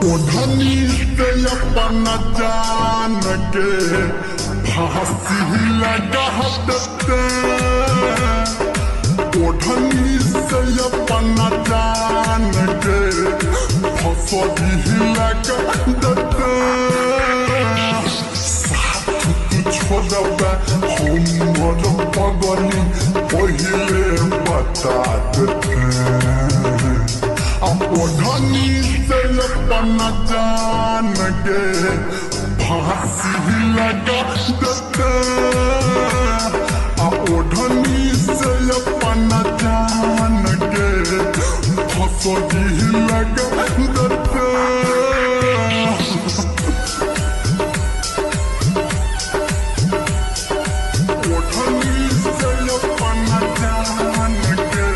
ओढ़नी से अपना जान के फांसी लगा देते। ओढ़नी से अपना जान के फांसी लगा देते। साथ तू छोड़बे हमर पगली पहिले बता देते। ओढ़नी से अपना जान के फांसी लगा देते। ओढ़नी से अपना जान के फांसी लगा देते। ओढ़नी से अपना जान के,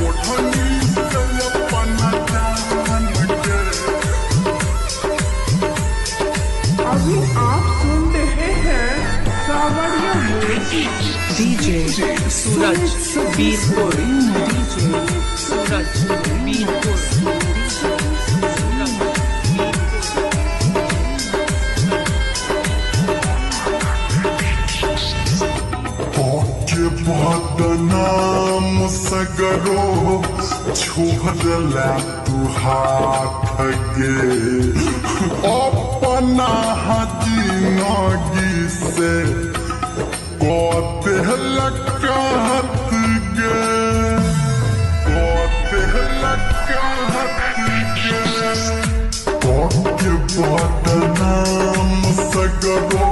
ओढ़नी से अपना जान के। अभी आप सुन रहे हैं Sanwariya music. DJ Suraj Birpur, DJ Suraj Birpur, Suraj Birpur. के बदनाम सगरो छोड़ला तू हाथ गे। अपना जिंदगी से लकात गे, लकात गे। के बदनाम सगरो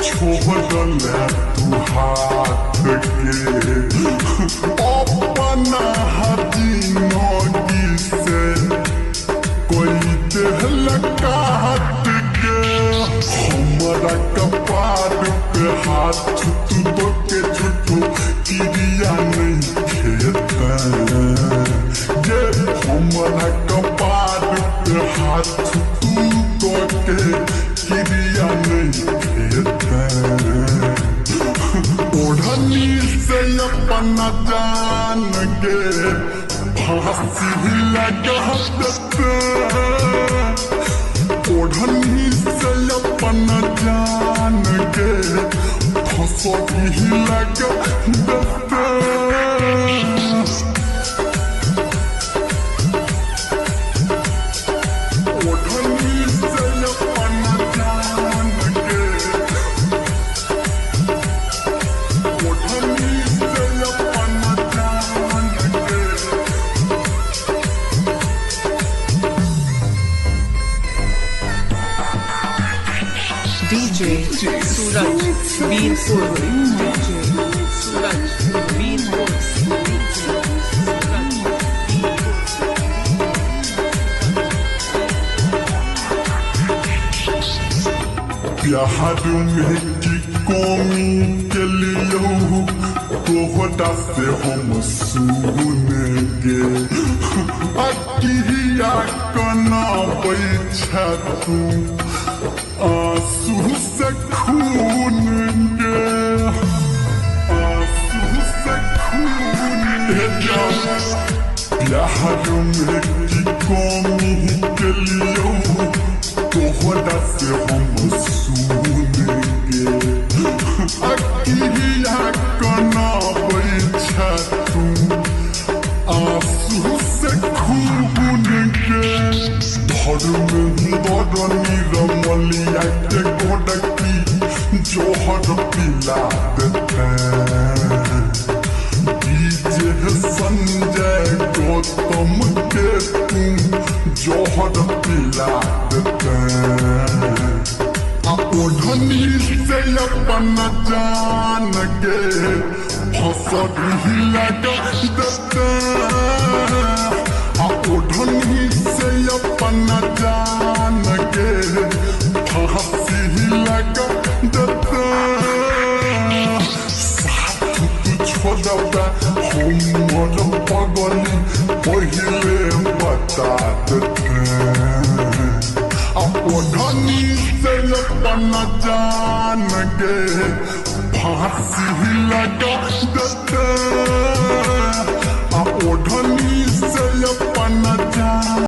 छोड़ला तू हाथ गे। अपना जिंदगी से कोई लकात गे। हमरा कपार पे हाथ तू तो के झूठो क्रिया नहीं खेता गे। हमरा कपार पे हाथ तू तो के क्रिया नहीं खेता। ओढ़नी से अपना जान के फांसी लगा देते। ओढ़नी से अपना जान के फांसी लगा देते। ओढ़नी से अपना जान के, ओढ़नी से अपना जान के। DJ Suraj Birpur, DJ Suraj Birpur, Suraj Birpur. प्यार में की कमी के लिए तोहरा से हम सुनेंगे। अकिया कना बैठा तू आंसू से खून गे, आंसू से खून गे। प्यार में की कमी के लिए तोहरा से हम सुनेंगे। अकिया कना बैठा तू आंसू से खून गे। रमलिया के गोडकी जोहर पिला देते। डीजे संजय गौतम के तू जोहर पिला देते। ओढ़नी से अपना जान के फांसी लगा देते। ओढ़नी से अपना जान के फांसी लगा देते। साथ तू छोड़बे हमर पगली पहिले बता देते। ओढ़नी से अपना जान के फांसी लगा देते। ओढ़नी से